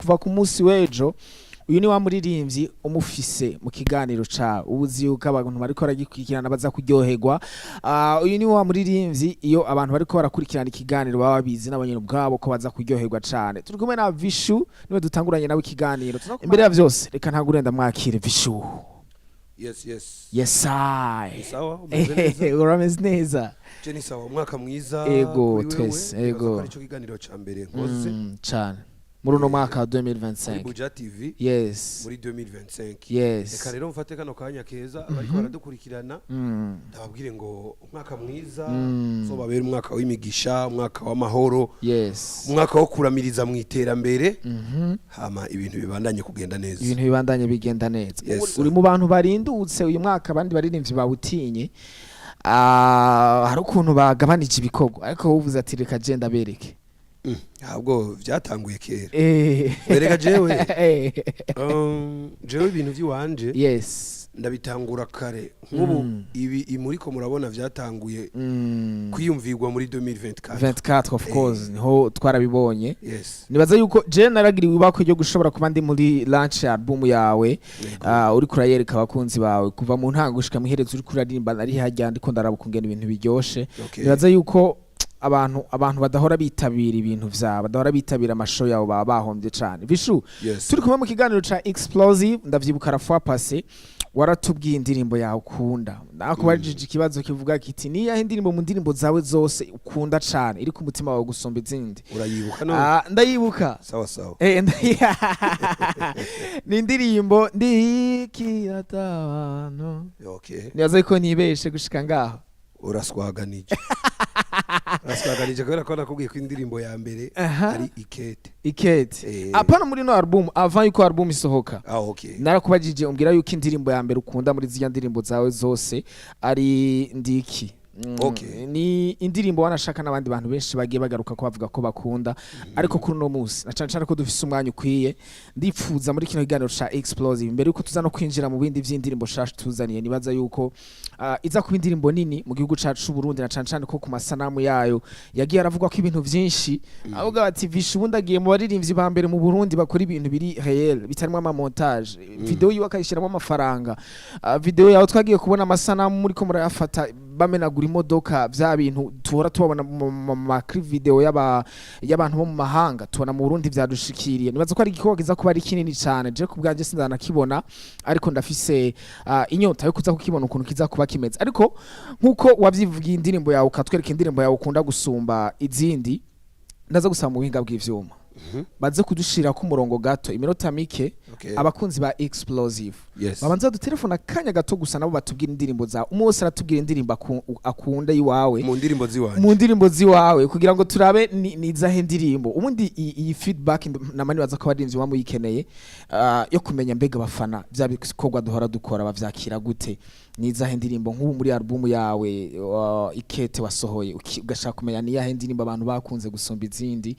Kuva ku munsi w'ejo, uyu ni wa muririmbyi umufise mu kiganiro ca ubuzi yuko abantu bariko baragikurikirana baza kuryoherwa. Uyu ni wa muririmbyi iyo abantu bariko barakurikirana ikiganiro baba babizi n'abanyene ubwabo ko baza kuryoherwa cane. Turi kumwe na Vishu, niwe dutanguranye nawe ikiganiro. Imbere ya vyose, reka ntangure ndamwakire. Vishu. Yes. Yes I. Ni sawa, umeze neza? Urameze neza? Je ni sawa, umwaka mwiza Ego, kuri wewe. twese, Nibaza ego. ko arico kiganiro ca mbere nkoze Cane muri uno mwaka wa kuri 2025. Buja TV muri 2025. Reka rero mfate kano kanya keza, abariko baradukurikirana ndababwire ngo umwaka mwiza, uzobabere umwaka w'imigisha, umwaka w'amahoro, umwaka wo kuramiriza mu iterambere, hama ibintu bibandanye kugenda neza. Ibintu bibandanye bigenda neza. Yes. Uri mu bantu barindutse uyu mwaka, abandi baririmbyi bawutinye. Hari ukuntu bagabanije ibikorwa, ariko wowe uvuze ati: "Reka je ndabereke." Ntabwo vyatanguye kera. Erega jewe jewe ibintu vy'iwanje ndabitangura kare. Nk'ubu ibi imuriko murabona vyatanguye kwiyumvirwa muri 2024. 24, of course, niho twarabibonye. Nibaza yuko je naragiriwe ibakwe ryo gushobora kuba ndi muri launch ya album yawe. Uriko urayereka abakunzi bawe kuva mu ntango gushika mu iherezo, uriko uraririmba, nari harya ndiko ndaraba ukungena ibintu biryoshe. Nibaza yuko abantu badahora bitabira ibintu vyabo, badahora bitabira amashow yabo, baba bahombye cane. Vishu, turi kumwe mu kiganiro ca Explosive. Ndavyibuka la fois passée waratubwiye indirimbo yawe ukunda. Nakubajije ikibazo kivuga kiti: "Niyahe indirimbo mu ndirimbo zawe zose ukunda cane, iri ku mutima wawe gusumba izindi?" Urayibuka none? Ndayibuka. Sawa sawa. Ni indirimbo ndikirata abantu. Nibaza yuko ntibeshe gushika ngaho. Uraswaganije, uraswaganije, kubera ko nakubwiye ko indirimbo ya mbere ari Ikete. Ikete. Apana muri no album, avant yuko album isohoka. Ah, okay. Narakubajije, umbwira yuko indirimbo ya mbere ukunda muri zirya ndirimbo zawe zose ari Ndiki. Ni indirimbo wanashaka n'abandi bantu benshi bagiye bagaruka ko bavuga ko bakunda. Ariko kuri uno munsi, na cane cane ko dufise umwanya ukwiye, ndipfuza muri kino kiganiro ca Explosive, mbere yuko tuza no kwinjira mu bindi vy'indirimbo shasha tuzaniye, nibaza yuko iza kuba indirimbo nini mu gihugu cacu c'u Burundi, na cane cane ko ku masanamu yayo yagiye aravugwa ko ibintu vyinshi, avuga bati: "Vishu ubundi agiye mu baririmbyi ba mbere mu Burundi bakora ibintu biri réel, bitarimo ama montage." Video yiwe akayishyiramo amafaranga. Video yawe twagiye kubona amasanamu muri ko murayafata bamenagura imodoka, vya bintu tuhora tubabona mu ma clip video y'abantu bo mu mahanga, tubona mu Burundi vyadushikiriye. Nibaza ko ari igikorwa kiza kuba ari kinini cane. Je ku bwanje sindanakibona, ariko ndafise inyota yo kuza kukibona ukuntu kiza kuba kimeze. Ariko nkuko wavyivugiye, indirimbo yawe, ukatwereka indirimbo yawe ukunda gusumba izindi, ndaza gusaba mu buhinga bw'ivyuma baze kudushira ku murongo gato, iminota mike. Abakunzi ba Explosive babanza dutelefona akanya gato gusa, nabo batubwira indirimbo zawe. Umwe wese aratubwira indirimbo akunda iwawe. Mu ndirimbo ziwanje? Mu ndirimbo ziwawe, kugira ngo turabe ni izahe ndirimbo. Ubundi iyi feedback nama nibaza ko abarinzi muba muyikeneye, yo kumenya mbega abafana bya bikorwa duhora dukora bavyakira gute, ni izahe ndirimbo. Nk'ubu muri album yawe Ikete wasohoye, ugashaka kumenya ni iyahe ndirimbo abantu bakunze gusumba izindi.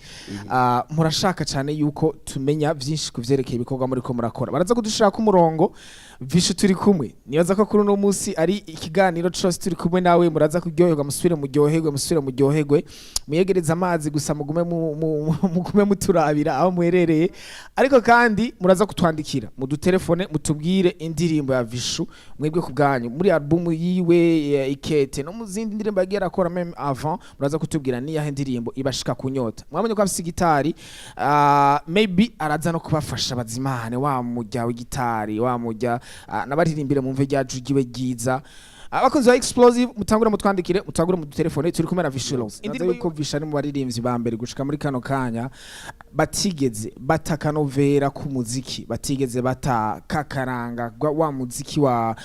Murashaka cyane yuko tumenya vyinshi ku vyerekeye ibikorwa muriko murakora. Baraza kudushira ku murongo. Vishu turi kumwe, nibaza ko kuri uno munsi ari ikiganiro cose turi kumwe nawe. Muraza kuryoherwa, musubire muryoherwe, musubire muryoherwe, muyegereze amazi gusa, mugume mugume muturabira aho muherereye. Ariko kandi muraza kutwandikira, mudutelefone, mutubwire indirimbo ya Vishu mwebwe ku bwanyu muri album yiwe Ikete no mu zindi ndirimbo yagiye arakora même avant. Muraza kutubwira niyahe ndirimbo ibashika kunyota. Mwabonye ko afise gitari, maybe araza no kubafasha bazimane wa mujya w'igitari, wa mujya nabaririmbire mumve rya jugiwe ryiza. Abakunzi ba Explosive, mutangure mutwandikire, mutangure mudutelefone. Turi kumwe na Vishu Love. Indirimbo yuko Vishu ari mu baririmbyi ba mbere gushika muri kano kanya batigeze bata kanovera k'umuziki, batigeze bata kakaranga wa muziki wa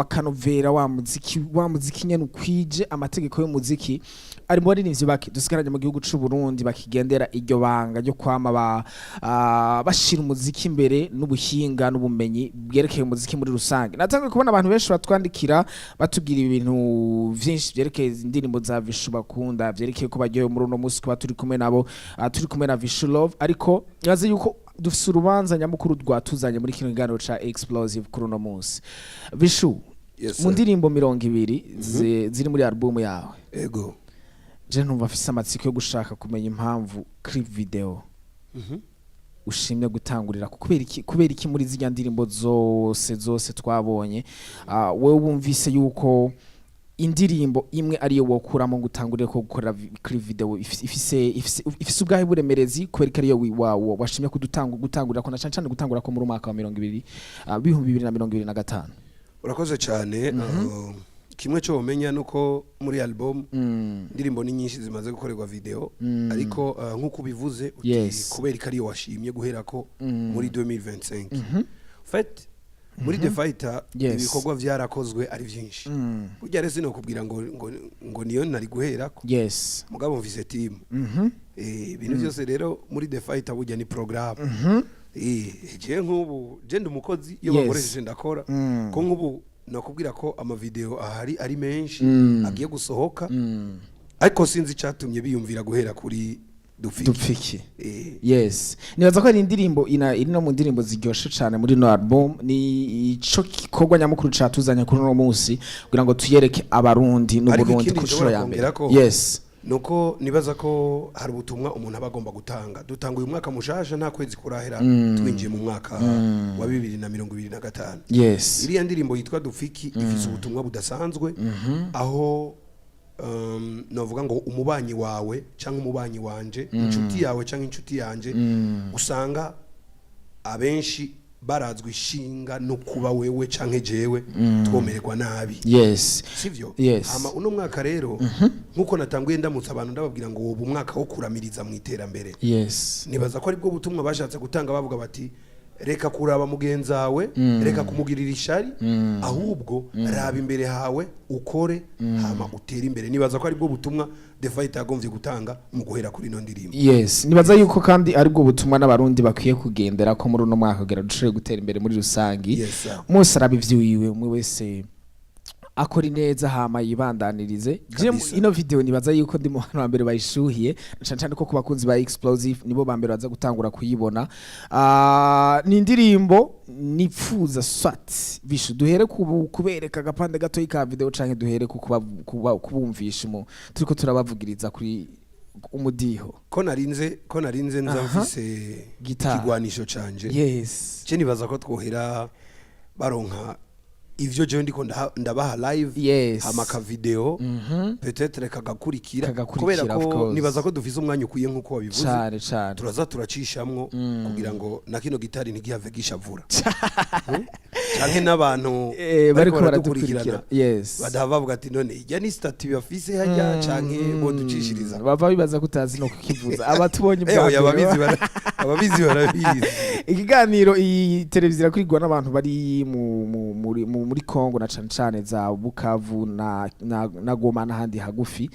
kanovera, wa muziki nyene ukwije amategeko y'umuziki. Ari mu baririmbyi bake dusigaranye mu gihugu c'u Burundi bakigendera iryo banga ryo kwama bashira umuziki imbere n'ubuhinga n'ubumenyi bwerekeye umuziki muri rusange. Natangiye kubona abantu benshi batwandikira, batubwira ibintu vyinshi vyerekeye indirimbo za Vishu bakunda, vyerekeye ko baryohewe muri uno munsi kuba turi kumwe nabo, turi kumwe na Vishu Love. Ariko nibaze yuko dufise urubanza nyamukuru rwatuzanye muri kino kiganiro ca Explosive kuri uno munsi. Vishu, Yes, mu sir. ndirimbo 20 ziri muri album yawe, je numva afise amatsiko yo gushaka kumenya impamvu clip video Ushimye gutangurira kubera iki muri zirya ndirimbo zose zose twabonye, wewe wumvise yuko indirimbo imwe ariyo wokuramo ngo utangurire ko gukora kuri video ifise ubwahe buremerezi? Kubera ko ariyo washimye kudutanga gutangurira ko, na cane cane gutangura ko muri umwaka wa 20 2025? Urakoze cyane. Kimwe cyo umenya nuko muri album indirimbo ni nyinshi zimaze gukorerwa video, ariko nk'uko ubivuze uti kubera ko ariyo washimye guhera ko muri 2025, en fait muri The Fighter ibikorwa vyarakozwe ari vyinshi. Burya rero sinokubwira ngo niyo nari guherako, mugabo mvise team. Ibintu byose rero muri The Fighter burya ni programme. Je nk'ubu je ndi umukozi, iyo bankoresheje ndakora. Ko nk'ubu nakubwira ko amavideo ahari ari menshi agiye gusohoka, ariko sinzi icyatumye biyumvira guhera kuri Dupfiki. Dupfiki. Yes, nibaza ko ari indirimbo ina iri no mu ndirimbo ziryoshe cane muri no album. Ni ico gikorwa nyamukuru catuzanye kuri uno munsi kugira ngo tuyereke Abarundi Ariko n'Uburundi ikindi ku nshuro nshobora ya mbere. kongerako, nuko nibaza ko hari ubutumwa umuntu aba agomba gutanga. Dutanga uyu mwaka mushasha, nta kwezi kurahera twinjiye mu mwaka wa 2025. Iriya ndirimbo yitwa Dupfiki ifise ubutumwa budasanzwe, aho novuga ngo umubanyi wawe cyangwa umubanyi wanje, inshuti yawe cyangwa inshuti yanje, usanga abenshi barazwa ishinga no kuba wewe canke jewe twomererwa nabi, sivyo? Yes. Hama uno mwaka rero, nkuko natanguye ndamutsa abantu ndababwira ngo woba umwaka wo kuramiriza mu iterambere, nibaza ko aribwo butumwa bashatse gutanga, bavuga bati reka kuraba mugenzi wawe, reka kumugirira ishari, ahubwo raba imbere hawe ukore, hama utere imbere. Nibaza ko aribwo butumwa The Fighter yagombye gutanga mu guhera kuri ino ndirimbo. Yes, nibaza yuko kandi aribwo butumwa n'Abarundi bakwiye kugendera ko muri uno mwaka kugira dushobore gutera imbere muri rusangi. Yes, sir. Mwese araba ivyiwiwe, umwe wese akora ineza hama yibandanirize. Je Kabisa. ino video nibaza yuko ndi mu bantu ba mbere bayishuhiye, cane cane ko ku bakunzi ba Explosive nibo ba mbere baza gutangura kuyibona. Ni indirimbo nipfuza swat Vishu duhere ku kubereka agapande gatoyi ka video, canke duhere ku kubumvisha mu turiko turabavugiriza kuri umudiho. Ko narinze nza mfise Guitar. ikigwanisho canje, je nibaza ko twohera baronka ivyo jewe ndiko ndabaha live, hama ka video peut-être kagakurikira, Kagakurikira, kubera of ko course. nibaza ko dufise umwanya ukwiye nk'uko wabivuze. Cane cane. Turaza turacishamwo kugira ngo na kino gitari ntigihave gishavura. Canke n'abantu bariko bariko baradukurikira. baradukurikirana badahava bavuga ati none ijya ni statut bafise hajya, canke boducishiriza. Bava bibaza ko utazi no kukivuza abatubonye Eh, bwa oya, mbere. Ababizi barabizi. Ikiganiro, iyi televiziyo irakwirwa n'abantu bari muri Congo, na cane cane za Bukavu na Goma n'ahandi hagufi.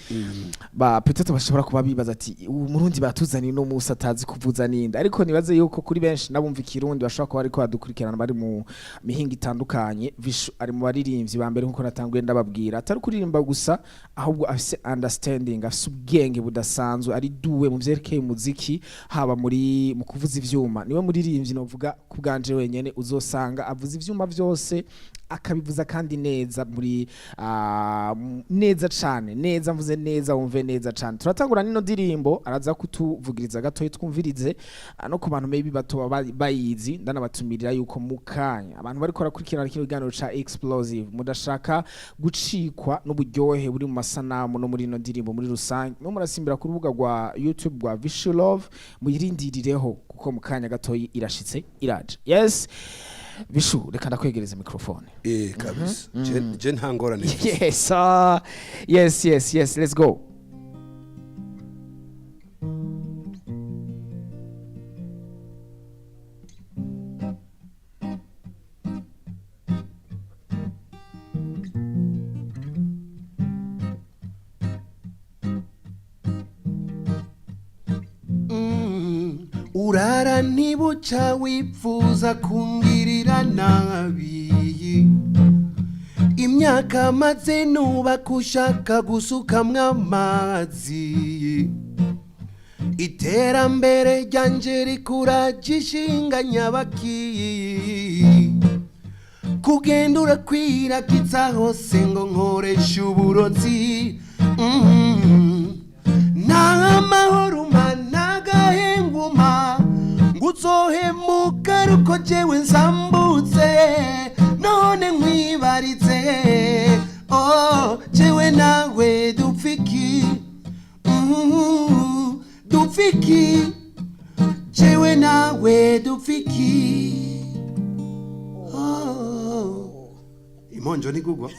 Ba peut-être bashobora kuba bibaza ati ubu Murundi batuzaniye no musi atazi kuvuza ninde? Ariko nibaze yuko kuri benshi nabumva Ikirundi bashobora kuba ariko badukurikirana bari mu mihinga itandukanye. Vishu ari mu baririmbyi ba mbere, nkuko natanguye ndababwira, atari kuririmba gusa, ahubwo afise understanding, afise ubwenge budasanzwe, ari doué mu vyerekeye umuziki, haba muri mu kuvuza ivyuma. Niwe muririmbyi novuga ku bwanje wenyene uzosanga avuza ivyuma vyose, akabivuza kandi neza, muri neza cane neza. Mvuze neza wumve neza cane. Turatangura nino ndirimbo, araza kutuvugiriza gatoyi twumvirize. No ku bantu maybe bato baba bayizi, ndanabatumirira yuko mukanya abantu bariko barakurikirana kino kiganiro ca Explosive, mudashaka gucikwa n'uburyohe buri mu masanamu no muri ino ndirimbo muri rusange, mwe murasimbira ku rubuga rwa YouTube rwa Visual Love, muyirindirireho kuko mu kanya gatoyi irashitse, iraje. Yes, Vishu, reka ndakwegereza microphone. Eh, kabisa, je nta ngorane mfise. Yes, yes, let's go. Urara ntibuca wipfuza kungirira nabi, imyaka maze nubaka ushaka gusukamwo amazi, iterambere ryanje rikuraje ishinga nyabaki, kugenda urakwiragiza hose ngo nkoreshe uburozi. Nta mahoro uma n'agahenguma ngo Uzohemuka aruko jewe nsambutse. None nkwibaritse, oh, jewe nawe dupfiki? Dupfiki? Jewe nawe dupfiki? Oh. Imponjo ntigugwa.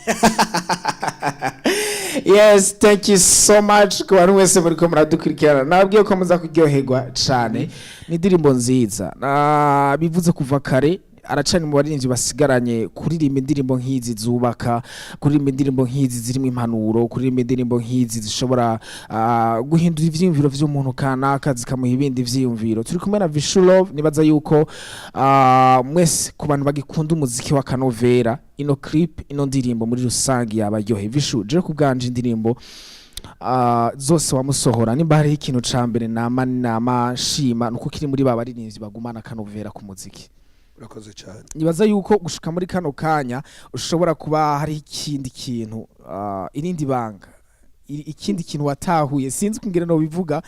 Yes, thank you so much ku bantu mwese muriko muradukurikirana. Nababwiye ko muza kuryoherwa cane. Ni indirimbo nziza. Na bivuze kuva kare, aracani mu baririmbyi basigaranye kuririmba indirimbo nk'izi zubaka, kuririmba indirimbo nk'izi zirimo impanuro, kuririmba indirimbo nk'izi zishobora guhindura ivyiyumviro vy'umuntu kanaka, zikamuha ibindi vyiyumviro. Turi kumwe na Vichou Love. Nibaza yuko mwese ku bantu bagikunda umuziki wa kanovera, ino clip, ino ndirimbo muri rusange yabaryohe. Vichou, je kubwanje indirimbo zose wamusohora, nimba hariho ikintu ca mbere nama nshima, nuko kiri muri ba baririmbyi bagumana kanovera ku muziki. Urakoze cyane. Nibaza yuko gushika muri kano kanya ushobora kuba hariho ikindi kintu, irindi banga, ikindi kintu watahuye, sinzi kungere no bivuga.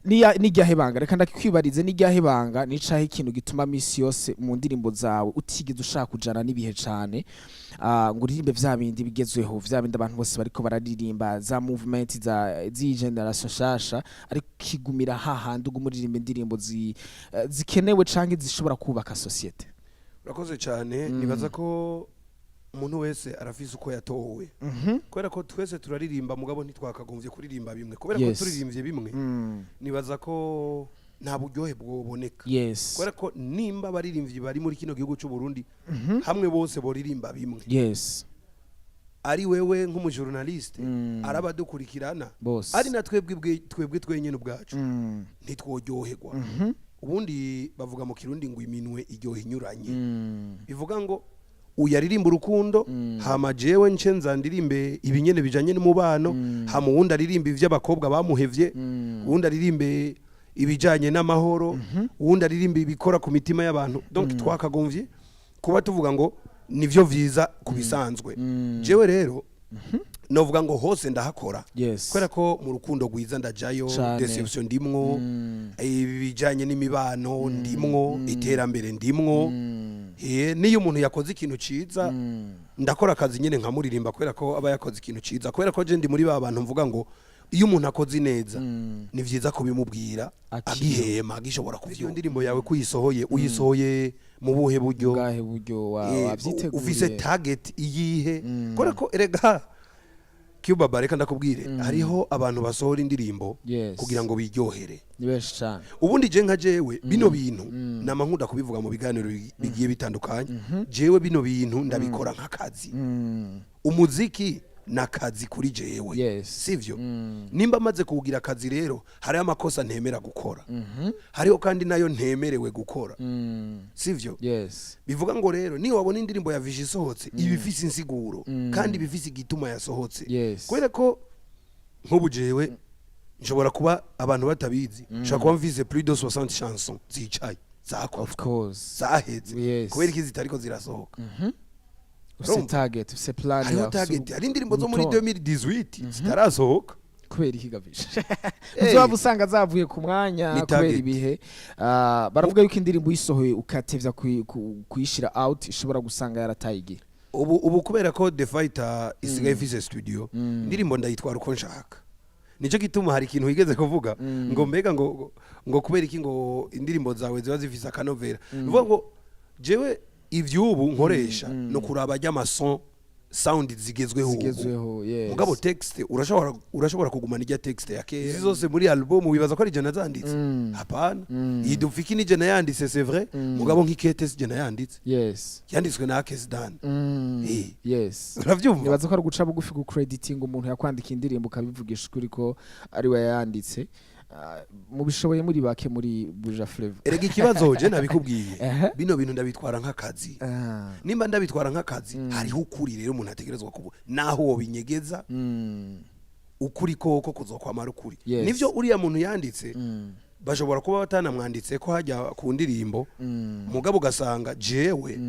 N'iryahe banga? Reka ndakwibarize, n'iryahe banga, nicahe ikintu gituma misi yose mu ndirimbo zawe utigeze ushaka kujana n'ibihe cane, ngo uririmbe vya bindi bigezweho, vya bindi abantu bose bariko bararirimba, za movement za z'iyi generation nshasha, ariko ukigumira hahandi uguma uririmba indirimbo zikenewe canke zishobora kubaka société? Urakoze cyane. Nibaza ko umuntu wese arafise uko yatowe, kubera ko twese turaririmba, mugabo ntitwakagombye kuririmba bimwe, kubera ko turirimbye bimwe, nibaza ko nta buryohe bwoboneka, kubera ko nimba abaririmbyi bari muri kino gihugu cy'u Burundi hamwe bose boririmba bimwe, ari wewe nk'umujournaliste, arabadukurikirana, bose, ari na twebwe twebwe twenyine ubwacu, ntitworyoherwa. Ubundi bavuga mu Kirundi ngo iminwe iryoha inyuranye. Bivuga ngo uyu aririmba urukundo, hama jewe nce nza ndirimbe ibinyene bijanye n'umubano, hama uwundi aririmba ivy'abakobwa bamuhevye, uwundi aririmbe ibijanye n'amahoro, uwundi aririmbe ibikora ku mitima y'abantu. Donc twakagombye kuba tuvuga ngo nivyo vyiza ku bisanzwe. Jewe rero novuga ngo hose ndahakora, kubera ko mu rukundo rwiza ndajayo, déception ndimwo, ibijanye n'imibano ndimwo, iterambere ndimwo. Niyo umuntu yakoze ikintu ciza, ndakora akazi nyine nkamuririmba, kubera ko aba yakoze ikintu ciza, kubera ko je ndi muri ba bantu mvuga ngo iyo umuntu akoze neza, ni vyiza kubimubwira agihema, agishobora kuvyumva. Indirimbo yawe kuyisohoye, uyisohoye mu buhe buryo? Bwahe buryo wavyiteguriye? Ufise target iyihe? Kubera ko erega Cuba, reka ndakubwire, hariho abantu basohora indirimbo kugira ngo biryohere. Ni benshi cane. Ubundi je nka jewe bino bintu nama nkunda kubivuga mu biganiro bigiye bitandukanye. Jewe bino bintu ndabikora nk'akazi. Umuziki nakazi kuri jewe, sivyo? Nimba maze kuwugira akazi rero, hariho amakosa ntemera gukora, hariho kandi nayo ntemerewe gukora, sivyo? Yes. Bivuga ngo rero niyo wabona indirimbo ya Vichou isohotse, iba ifise insiguro kandi iba ifise igituma yasohotse, kubera ko nk'ubu jewe nshobora kuba abantu batabizi, nshobora kuba mfise plus de 60 chansons zicaye zakozwe, Of course. zaheze. Kubera iki zitariko zirasohoka? Ufise Urumva? target, ufise plan Hariho yawe, ufise target, hari indirimbo zo muri urutonde. 2018 zitarasohoka. Kubera iki gavisha? Hey. Uzoba usanga zavuye ku mwanya Ni kubera target. ibihe. Baravuga yuko indirimbo uyisohoye ukatevya kuyishira out, ishobora gusanga yarataye igihe. Ubu kubera ko The Fighter isigaye ifise studio, indirimbo ndayitwara uko nshaka. Nicyo gituma hari ikintu wigeze kuvuga ngo mbega ngo kubera iki ngo indirimbo zawe ziba zifise akanovera. Bivuga ngo jewe ivyubu nkoresha no kuraba ry'amason, sound zigezweho ubu. Zigezweho, yes. Mugabo texte urashobora kugumana ijya texte ya kera. Izi zose muri album wibaza ko ari jana zanditse? Hapana. Iyi dufiki ni jana yanditse, c'est vrai, mugabo nk'ikete si jana yanditse, yanditswe na Akes Dan. Uravyumva? Nibaza ko ari uguca bugufi ku crediting umuntu yakwandika indirimbo, ukabivugisha ukuri ko ari we yayanditse. Mubishoboye muri bake muri Buja Flavor. Erega ikibazo je nabikubwiye, bino bintu ndabitwara nk'akazi. Nimba ndabitwara nk'akazi, hariho ukuri rero umuntu ategerezwa kuba, naho wobinyegeza, ukuri koko kuzokwamara ukuri. Nivyo uriya muntu yanditse, bashobora kuba batanamwanditse ko hajya ku ndirimbo, mugabo ugasanga jewe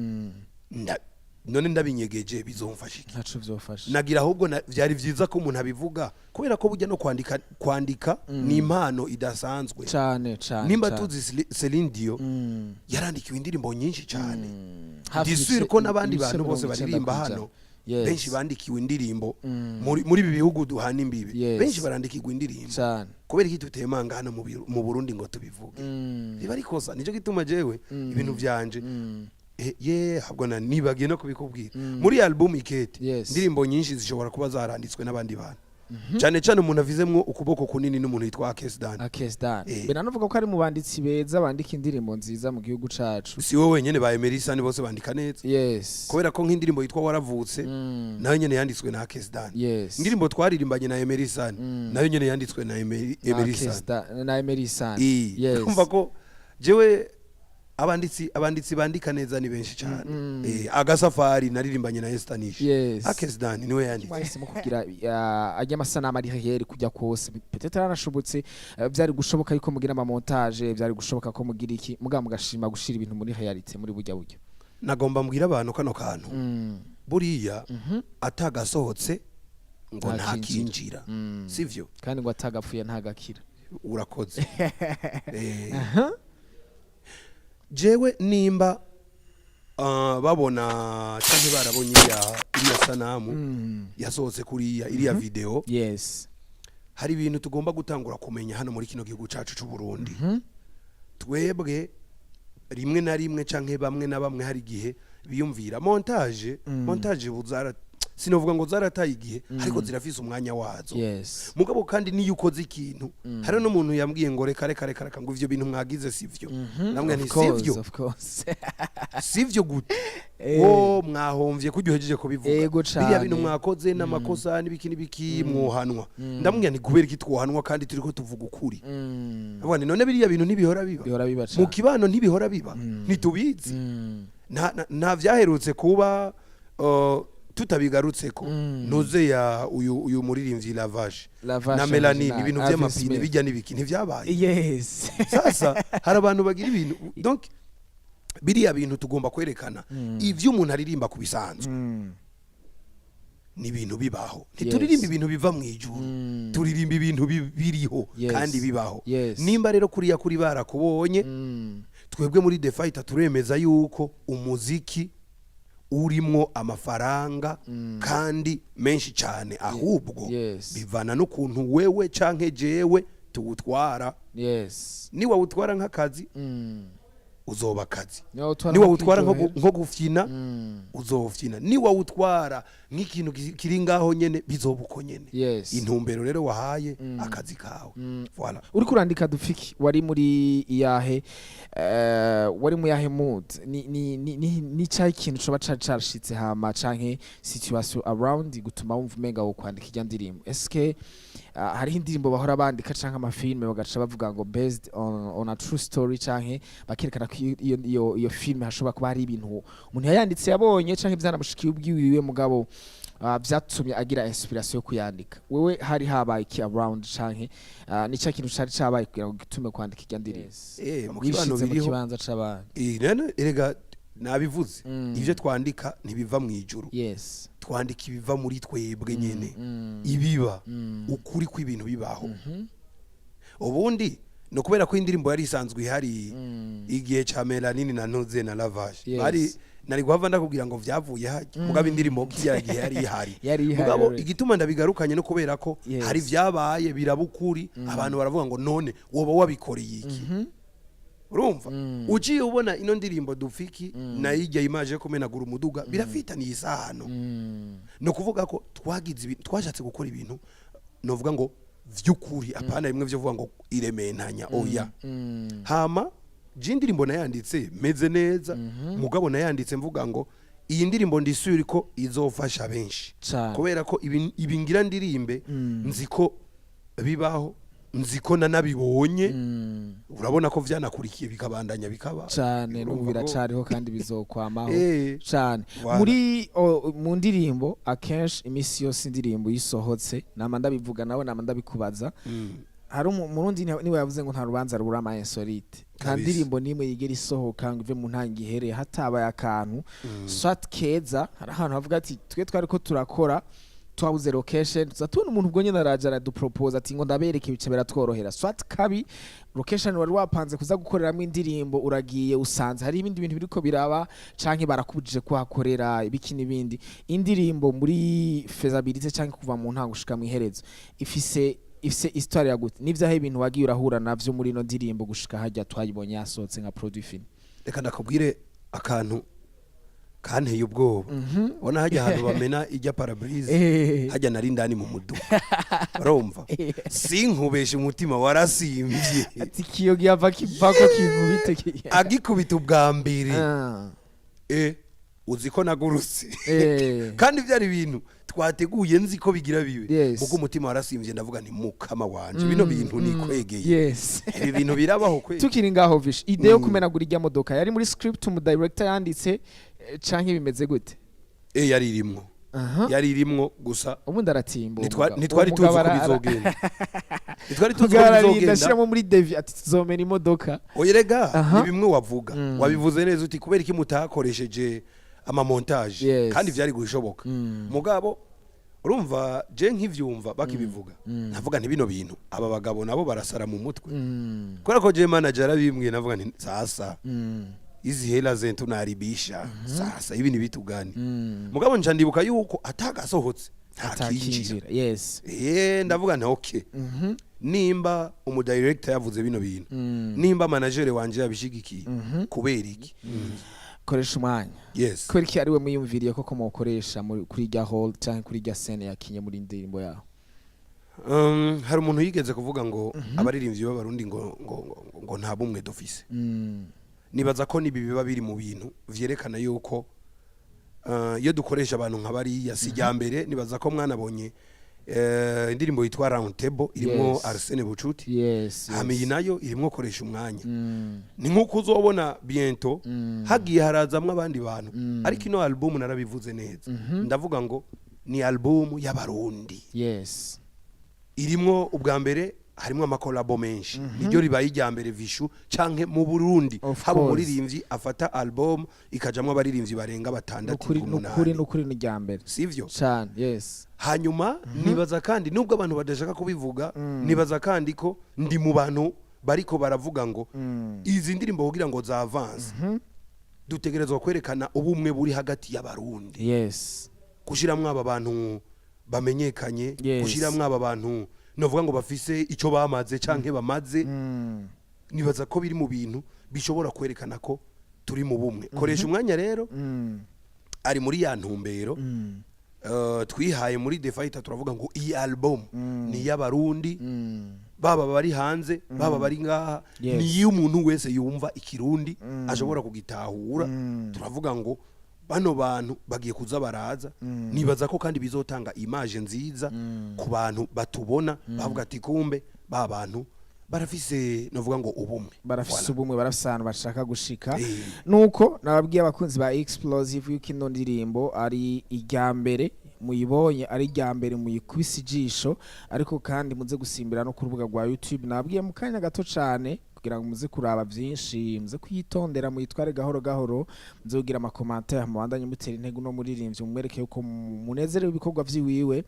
None ndabinyegeje bizomfasha iki? Ntaco vyofasha. Nagira ahubwo vyari vyiza ko umuntu abivuga, kubera ko burya no kwandika ni impano idasanzwe. Cane cane. Nimba cane. tuzi Celine Dion, yarandikiwe indirimbo nyinshi cyane. Hafi Ndisubire ko n'abandi ibice bantu bose 90 baririmba kw'ijana. hano, benshi bandikiwe indirimbo muri ibi bihugu duhana imbibi. Benshi barandikirwa indirimbo. Kubera iki tutemanga hano mu Burundi ngo tubivuge? Riba rikosa. Nicyo gituma jewe ibintu vyanje, ye habwo na nibagiye no kubikubwira muri album Ikete, indirimbo nyinshi zishobora kuba zaranditswe n'abandi bantu, cyane cyane umuntu avizemwo ukuboko kunini n'umuntu yitwa Akes Dan. Akes Dan. Eh. Banavuga ko ari mu banditsi beza bandika indirimbo nziza mu gihugu cacu. Si we wenyene, ba Emerisa ni bose bandika neza. Kubera ko nk'indirimbo yitwa Waravutse nayo nyene yanditswe na Akes Dan. Indirimbo twaririmbanye na Emerisa nayo nyene yanditswe na Na Emerisa. Akes Dan- na Emerisa. Urumva ko jewe abanditsi bandika neza ni benshi cyane. Agasafari naririmbanye na Estanish. Akes Dan niwe yanditse. Mwahisemo kugira ajya amasanamu ari heri kujya kose, peut-être aranashobotse, byari gushoboka yuko mugira ama montage, byari gushoboka ko mugira iki, mugabo mugashima gushira ibintu muri réalité muri burya buryo. Nagomba mbwira abantu kano kantu: buriya atagasohotse ngo Ntakinjira. ntakinjira, sivyo? Kandi ngo atagapfuye ntagakira. Urakoze. Jewe nimba babona canke barabonye iriya sanamu yasohotse kuriya iriya video, hari ibintu tugomba gutangura kumenya hano muri kino gihugu cacu c'u Burundi. Twebwe rimwe na rimwe canke bamwe na bamwe hari igihe biyumvira montage. Montage ubu zara, sinovuga ngo zarataye igihe, ariko zirafise umwanya wazo. Mugabo kandi niyo ukoze ikintu, hari n'umuntu yambwiye ngo reka, reka, reka, reka, ngo ivyo bintu mwagize sivyo. Namwe nti Of course, sivyo? Of course. Sivyo gute? Wo mwahomvye kurya uhejeje kubivuga. Ego Biriya cane. bintu mwakoze n'amakosa n'ibiki n'ibiki, mwohanwa. Ndamubwira nti kubera iki twohanwa kandi turiko tuvuga ukuri? Avuga nti none biriya bintu ntibihora biba? Bihora biba Mu cane. kibano ntibihora biba? Ntitubizi? Nta vyaherutse kuba, tutabigarutseko, ntuze ya uyu muririmbyi Lavage Lavage na Melanie, original, ibintu Alvin vy'amapine Smith. bijya n'ibiki ntivyabaye? Sasa hari abantu bagira ibintu, donc biriya bintu tugomba kwerekana ivyo umuntu aririmba ku bisanzwe ni ibintu bibaho. Ntituririmba ibintu biva mu ijuru, turirimba ibintu biriho kandi bibaho. Nimba rero kuriya kuri barakubonye, twebwe muri The Fighter turemeza yuko umuziki urimwo amafaranga kandi menshi cyane, ahubwo bivana n'ukuntu wewe canke jewe tuwutwara. Niwawutwara nk'akazi, uzoba akazi. Niwawutwara Niwawutwara nko nk'ukwiryohera. nko gufyina, uzofyina. Niwawutwara nk'ikintu kiri ngaho nyene, bizoba uko nyene. Intumbero rero wahaye akazi kawe. Voilà. Uriko urandika Dupfiki, wari muri iyahe, wari mu yahe mood? Ni cyahe ikintu coba cari carashitse hama canke situation around gutuma wumva umenga wo kwandika irya ndirimbo? Eske hariho indirimbo bahora bandika canke amafilme bagaca bavuga ngo based on a true story, canke bakerekana ko iyo filme hashobora kuba hari ibintu umuntu yayanditse yabonye canke vyanamushikiye ubwiwiwe, mugabo vyatumye agira inspiration yo kuyandika? Wewe hari habaye iki around, canke ni cya kintu cari cabaye kugira ngo gitume kwandika irya ndirimbo? Mu kibano Wishize mu biriho. kibanza c'abandi. None erega nabivuze, ivyo twandika ntibiva mu ijuru. Twandika ibiva muri twebwe nyene, ibiba, ukuri kw'ibintu bibaho. Ubundi ni ukubera ko indirimbo yari isanzwe ihari igihe ca Melanini na Ntuze na Lavage. Bari nari guhava ndakubwira ngo vyavuye hajya, mugabo indirimbo kiriya gihe yari ihari. Yari ihari Mugabo already. igituma ndabigarukanye no kubera ko hari vyabaye biraba ukuri, abantu baravuga ngo none woba wabikoreye iki? Urumva uciye ubona ino ndirimbo Dupfiki nayo ijya imaje kumenagura umuduga, birafitaniye isano. Ni ukuvuga ko twagize twashatse gukora ibintu novuga ngo vy'ukuri, apana bimwe vyo vuga ngo irementanya, oya. Hama je indirimbo nayanditse meze neza, mugabo nayanditse mvuga ngo iyi ndirimbo ndisubira ko izofasha benshi, Cane. kubera ko ibi ngira ndirimbe nzi ko bibaho, nzi ko nanabibonye. Urabona ko vyanakurikiye bikabandanya bikaba. Cane, n'ubu Urumva ko biracariho kandi bizokwamaho. Cane. Voilà. Muri mu ndirimbo akenshi imisi yose indirimbo yisohotse, nama ndabivuga nawe nama ndabikubaza. Hari Umurundi niwe yavuze ngo nta rubanza rubura ama insolite. Nta ndirimbo n'imwe yigera isohoka ngo ive mu ntango ihereye hatabaye akantu, soit keza. Hari ahantu havuga ati twe twariko turakora, twabuze location, tuza tubona umuntu ubwo nyene araje aradupropose ati ngo ndabereke, ibice biratworohera. Soit kabi, location wari wapanze kuza gukoreramo indirimbo, uragiye usanze hari ibindi bintu biriko biraba, canke barakubujije kuhakorera, ibiki n'ibindi. Indirimbo muri faisabilité canke kuva mu ntango gushika mu iherezo ifise histoire ya gute? N'ivyahe ibintu wagiye urahura navyo muri ino ndirimbo gushika harya twayibonye yasohotse nka produit fini? Reka ndakubwire akantu kanteye ubwoba. Ubona hajya ahantu bamena ijya pare-brise? Hajya nari ndani mu muduga, urumva, sinkubeshe, umutima warasimvye. Ati kiyo giyava kivako kinkubite Agikubita ubwa mbere, uzi ko nagurutse? Kandi byari ibintu twateguye, nzi ko bigira bibe. Kuko umutima warasimvye, ndavuga nti mukama wanje, bino bintu nikwegeye. Ibi bintu birabaho kwe. Tukiri ngaho, Vichou, idée yo kumenagura irya modoka yari muri script umu director yanditse, canke bimeze gute? Yari irimwo. Yari irimwo gusa. Ubundi aratimba uwo mugabo. Ntitwari Uwo tuzi mugabo uko bizogenda, ntitwari tuzi uko mugabo ararinda bizogenda. ashiramo muri devis ati tuzomena imodoka. Oya rega, ni bimwe wavuga. Wabivuze neza uti kubera iki mutakoresheje amamontage? Kandi vyari gushoboka. Mugabo urumva, je nkivyumva bakibivuga, navuga nti bino bintu aba bagabo nabo barasara mu mutwe. Kubera ko je manager arabimbwiye, navuga nti sasa hizi hela zetu tunaharibisha sasa, ibi ni vitu gani? Mugabo nca ndibuka yuko atagasohotse ntakinjira. Atakinjira, yes. Ndavuga nti okay, nimba umudirector yavuze bino bintu, nimba manager wanje yabishigikiye, kubera iki? Koresha umwanya. Yes. Kubera iki ariwe mwiyumviriye koko mukoresha kuri irya hall canke kuri irya scène yakinye muri indirimbo yawe? Hari umuntu yigeze kuvuga ngo abaririmbyi b'Abarundi ngo nta bumwe dufise. Nibaza ko nibi biba biri mu bintu vyerekana yuko iyo dukoresha abantu nka bariya si irya mbere. Nibaza ko mwanabonye indirimbo yitwa Round Table irimwo Arsene Bucuti. Hama iyi nayo irimwo koresha umwanya. Ni nk'uko uzobona bientôt hagiye harazamwo abandi bantu. Ariko ino album narabivuze neza, ndavuga ngo ni album y'Abarundi. Irimwo ubwa mbere harimwo amakolabo menshi. Niryo ribaye irya mbere Vichou canke mu Burundi Of haba course. umuririmbyi afata album ikajamwo abaririmbyi barenga batandatu, Nukuri, nukuri. umunani. Nukuri, ni irya mbere. Sivyo? Cane, yes. Hanyuma nibaza kandi, nubwo abantu badashaka kubivuga, nibaza kandi ko ndi mu bantu bariko baravuga ngo izi ndirimbo kugira ngo zavanse, dutegerezwa kwerekana ubumwe buri hagati y'Abarundi, gushiramwo aba bantu bamenyekanye, gushiramwo aba bantu novuga ngo bafise ico bamaze canke bamaze. Nibaza ko biri mu bintu bishobora kwerekana ko turi mu bumwe. Koresha umwanya rero ari muri ya ntumbero twihaye muri The Fighter. Turavuga ngo iyi album ni iy'Abarundi, baba bari hanze, baba bari ngaha, ni iy'umuntu wese yumva Ikirundi ashobora kugitahura. Turavuga ngo bano bantu bagiye kuza baraza. Nibaza ko kandi bizotanga image nziza ku bantu batubona, bavuga ati kumbe ba bantu barafise, novuga ngo ubumwe. Barafise Voilà. ubumwe, barafise ahantu bashaka gushika. Nuko nababwiye abakunzi ba Explosive yuko ino ndirimbo ari irya mbere muyibonye, ari irya mbere muyikubise ijisho, ariko kandi muze gusimbira no ku rubuga rwa YouTube, nababwiye mu kanya gato cane, kugira ngo muze kuraba vyinshi, muze kuyitondera, muyitware gahoro gahoro, muze kugira amacommentaires, mubandanye mutera intego no muririmbyi, mumwereke yuko munezerewe ibikorwa vyiwiwe.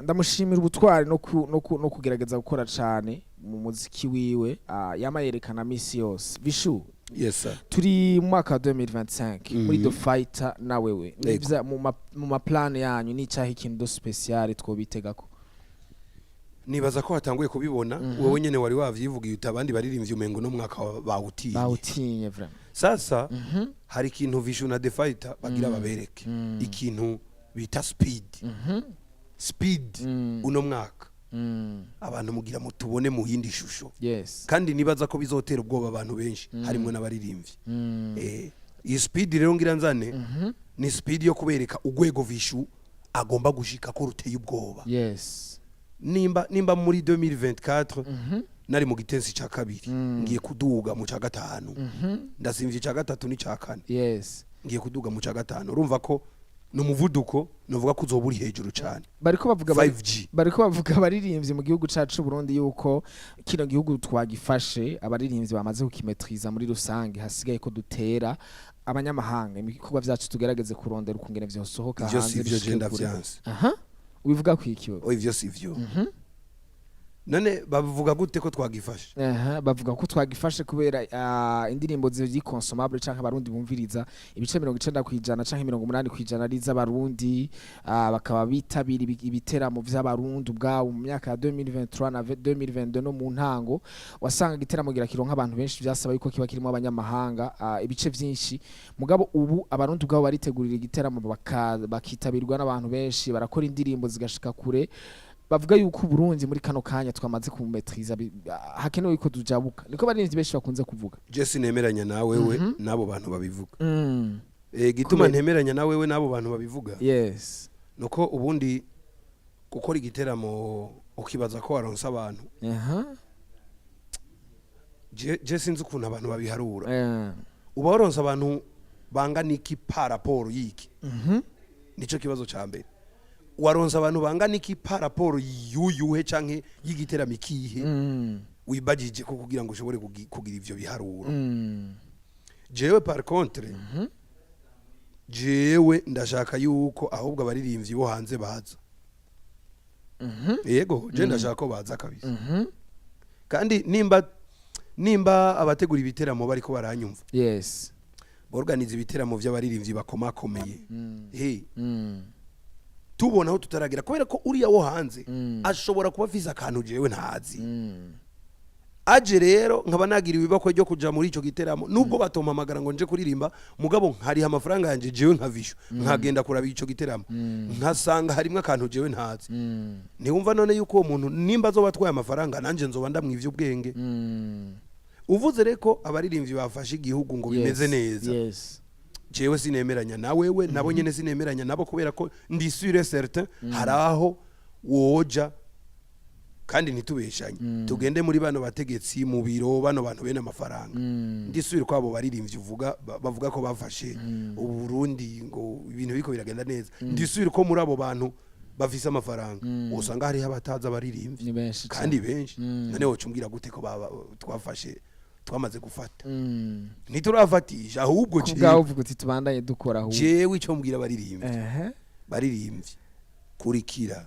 Ndamushimira ubutwari no kugerageza gukora cane mu muziki wiwe, yama yerekana misi yose. Vichou, Yes sir. turi mu mwaka wa 2025 muri The Fighter na wewe. Yego. Nivya mu maplans yanyu n'icahe ikintu de spécial twobitegako? Nibaza ko watanguye kubibona wowe nyene, wari wavyivugiye uti abandi baririmbyi umengo no mwaka bawutinye. Bawutinye vraiment. Sasa hari ikintu Vichou na The Fighter bagira babereke, ikintu bita speed. Speed uno mwaka abantu mugira mutubone mu yindi shusho. Kandi nibaza ko bizotera ubwoba abantu benshi, harimo n'abaririmbyi. Iyi speed rero ngira nzane ni speed yo kubereka urwego Vichou agomba gushika ko ruteye ubwoba. Nimba muri 2024 nari mu gitensi ca kabiri, ngiye kuduga mu ca gatanu. Ndasimvye ica gatatu n'ica kane. Ngiye kuduga mu ca gatanu, urumva ko Ni umuvuduko novuga ko uzoba uri hejuru cyane. Bariko bavuga 5G. Bariko bavuga abaririmbyi mu gihugu cacu Burundi yuko kino gihugu twagifashe, abaririmbyi bamaze kukimetriza muri rusange, hasigaye ko dutera abanyamahanga, ibikorwa vyacu tugerageze kurondera ukungene vyosohoka Ivyo hanze si ivyo. bishike Jenda kure. vyanse. Aha, ubivuga kwiki wewe? Oh, ivyo si ivyo. None bavuga gute ko twagifashe? Aha, bavuga ko twagifashe kubera indirimbo ziri consommable canke abarundi bumviriza, ibice 90% canke 80% ari iz'abarundi, bakaba bitabira ibiteramo vy'abarundi ubwabo. Mu myaka ya 2023 na 2022 no mu ntango, wasanga igiteramo gira kironka abantu benshi vyasaba yuko kiba kirimo abanyamahanga, ibice vyinshi. Mugabo ubu abarundi ubwabo baritegurira igiteramo, bakitabirwa n'abantu benshi, barakora indirimbo zigashika kure. Bavuga yuko Uburundi muri kano kanya twamaze kumetriza, hakenewe yuko tujabuka. Niko baririmbyi benshi bakunze kuvuga. Je sinemeranya na wewe n'abo bantu babivuga. Gituma ntemeranya na wewe n'abo bantu babivuga, nuko ubundi gukora igiteramo ukibaza ko waronse abantu, je sinzi ukuntu abantu babiharura. Uba waronse abantu bangana iki par rapport y'iki? Nico kibazo ca mbere. Waronse abantu bangana iki par rapport y'uyuhe canke y'igiteramo ikihe wibagije ko kugira ngo ushobore kugira ivyo biharuro? Jewe par contre, jewe ndashaka yuko ahubwo abaririmbyi bo hanze baza. Yego, je ndashaka ko baza kabisa. Kandi nimba abategura ibiteramo bariko baranyumva, borganiza ibiteramo vy'abaririmbyi bakomakomeye, he tubona aho tutaragira, kubera ko uriya wo hanze ashobora kuba afise akantu jewe ntazi. Aje rero nkaba nagira ibibakwe ryo kuja muri ico giteramo, nubwo batompamagara ngo nje kuririmba, mugabo nkariha amafaranga yanje jewe nkavisho, nkagenda kuraba ico giteramo, nkasanga harimwo akantu jewe ntazi. Ntiwumva none yuko uwo muntu nimba azoba atwaye amafaranga, nanje nzoba ndamwivye ubwenge? Uvuze rero ko abaririmbyi bafashe igihugu ngo bimeze neza, jewe sinemeranya na wewe, nabo nyene sinemeranya nabo, kubera ko ndi sûr et certain hari aho woja. Kandi ntitubeshanye, tugende muri bano bategetsi mu biro, bano bantu bene amafaranga, ndi sûr ko abo baririmbyi uvuga bavuga ko bafashe Uburundi ngo ibintu biriko biragenda neza, ndi sûr ko muri abo bantu bafise amafaranga usanga hariho abatazi abaririmbyi. Ni benshi. Kandi benshi. None woca umbwira gute ko twafashe, twamaze gufata? Ntiturafatisha ahubwo. Ku bwawe uvuga uti tubandanye dukora ahubwo. Jewe ico mbwira abaririmbyi, baririmbyi, kurikira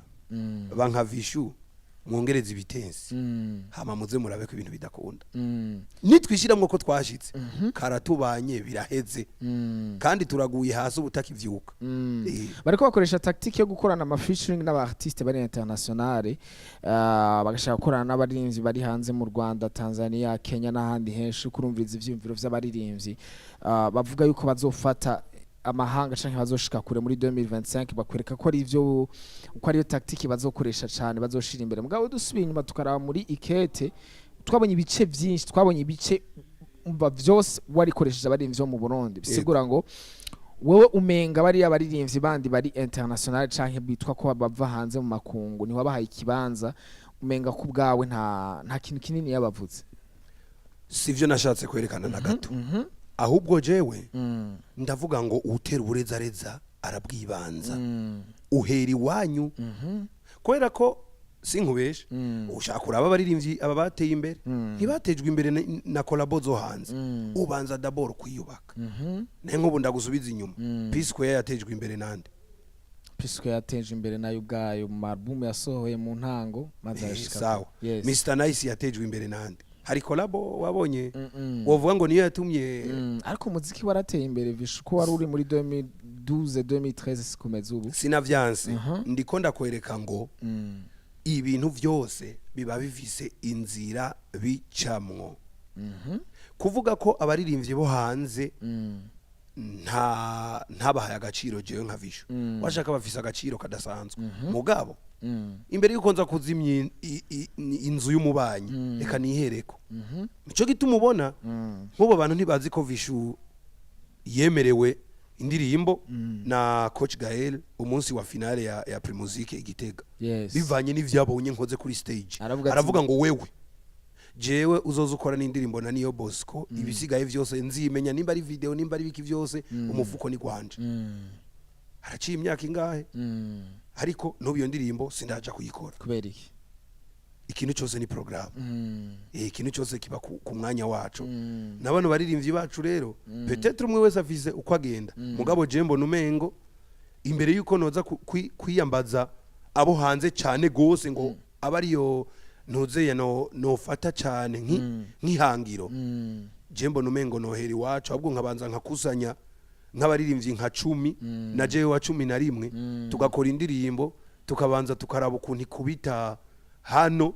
banka Vishu, mwongereze ibitensi, hama muze murabe ko ibintu bidakunda. Nitwishiramwo ko twashitse, karatubanye, biraheze. Kandi turaguye hasi ubutakivyuka. Bariko bakoresha tactique yo gukorana ama featuring n'aba artiste bari internationale, bagashaka gukorana n'abaririmbyi bari hanze mu Rwanda, Tanzania, Kenya n'ahandi henshi, kurumviriza ivyiyumviro vy'abaririmbyi. Bavuga yuko bazofata amahanga canke bazoshika kure muri 2025, bakwereka ko ari ivyo, uko ariyo tactique bazokoresha cane, bazoshira imbere. Mugabo dusubiye inyuma tukaraba muri ikete, twabonye ibice vyinshi, twabonye ibice umva vyose warikoresheje abaririmbyi bo mu Burundi, bisigura ngo wewe umenga bariya baririmbyi bandi bari international canke bitwa ko bava hanze mu makungu ntiwabahaye ikibanza, umenga ku bwawe nta kintu kinini yabavuze. Sivyo nashatse kwerekana na gato. Ahubwo jewe ndavuga ngo utera uburezareza arabwibanza, uhera iwanyu, kubera ko sinkubeshe, ushaka kuraba abaririmbyi aba bateye imbere, ntibatejwe imbere na collabo zo hanze. Ubanza d'abord kwiyubaka. Naye nk'ubu ndagusubiza inyuma, P Square yatejwe imbere nande? P Square yateje imbere nayo ubwayo mu album yasohoye mu ntango maze arashika. Sawa. Yes. Mr Nice yatejwe imbere nande? Hari collabo wabonye wovuga ngo niyo yatumye? Ariko umuziki warateye imbere, Vishu, ko wari uri muri 2012 2013 sikumeze ubu. Sinavyanse, ndiko ndakwereka ngo ibintu byose biba bifise inzira bicamwo. Kuvuga ko abaririmbyi bo hanze ntabahaye agaciro, jewe nka Vishu washaka bafise agaciro kadasanzwe, mugabo imbere yuko nza kuzimya inzu y'umubanyi, reka nihereko. Nico gituma ubona nk'ubu abantu ntibazi ko Vishu yemerewe indirimbo na Coach Gael umunsi wa finale ya Primusic Igitega, bivanye n'ivyabonye nkoze kuri stage. Aravuga ati- Aravuga ngo wewe jewe uzoza ukora n'indirimbo na Niyo Bosco, ibisigaye vyose nzimenya, nimba ari video, nimba ari biki vyose, umufuko ni gwanje. Haraciye imyaka ingahe, ariko n'ubu iyo ndirimbo sindaja kuyikora. Kubera iki? Ikintu cyose ni programme. Ikintu cyose kiba ku mwanya wacu. Na bano baririmbyi bacu rero, peut-être umwe wese afise uko agenda, mugabo je mbona umengo imbere yuko noza kwiyambaza abo hanze cyane gose ngo aba ariyo ntuzeye no nofata cyane nk'ihangiro, je mbona umengo nohera iwacu, ahubwo nkabanza nkakusanya nk'abaririmbyi nka 10 na jewe wa 11, tugakora indirimbo, tukabanza tukaraba ukuntu ikubita hano,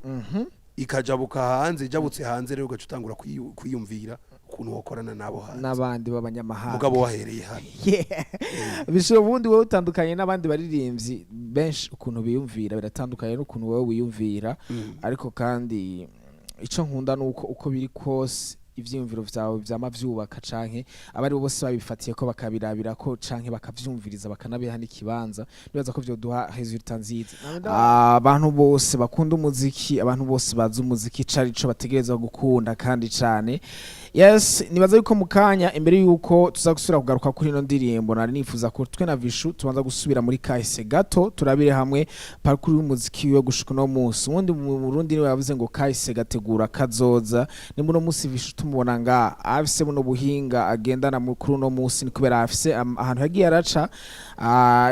ikajabuka hanze. Ijabutse hanze rero, ugaca utangura kwiyumvira ukuntu wakorana nabo hanze. N'abandi b'abanyamahanga. Mugabo wahereye hano. Yeah. Bishobora ubundi wowe utandukanye n'abandi baririmbyi benshi, ukuntu biyumvira biratandukanye n'ukuntu wowe wiyumvira. Ariko kandi ico nkunda nuko uko biri kose ivyiyumviro vyawe vyama vyubaka, canke abari bo bose babifatiye ko bakabirabira ko canke bakavyumviriza, bakanabiha n'ikibanza, nibaza ko vyoduha résultat nziza. Abantu bose bakunda umuziki, abantu bose bazi umuziki ico arico, bategerezwa gukunda kandi cane. Yes, nibaza yuko mu kanya imbere yuko tuza gusubira kugaruka kuri ino ndirimbo, nari nifuza ko twe na Vishu tubanza gusubira muri kahise gato, turabire hamwe parcours y'umuziki wiwe gushika uno munsi. Ubundi mu Burundi niwe yavuze ngo kahise gategura kazoza. Ni muno munsi Vishu tumubona nga afise buno buhinga agendana kuri uno munsi, ni kubera afise ahantu yagiye araca,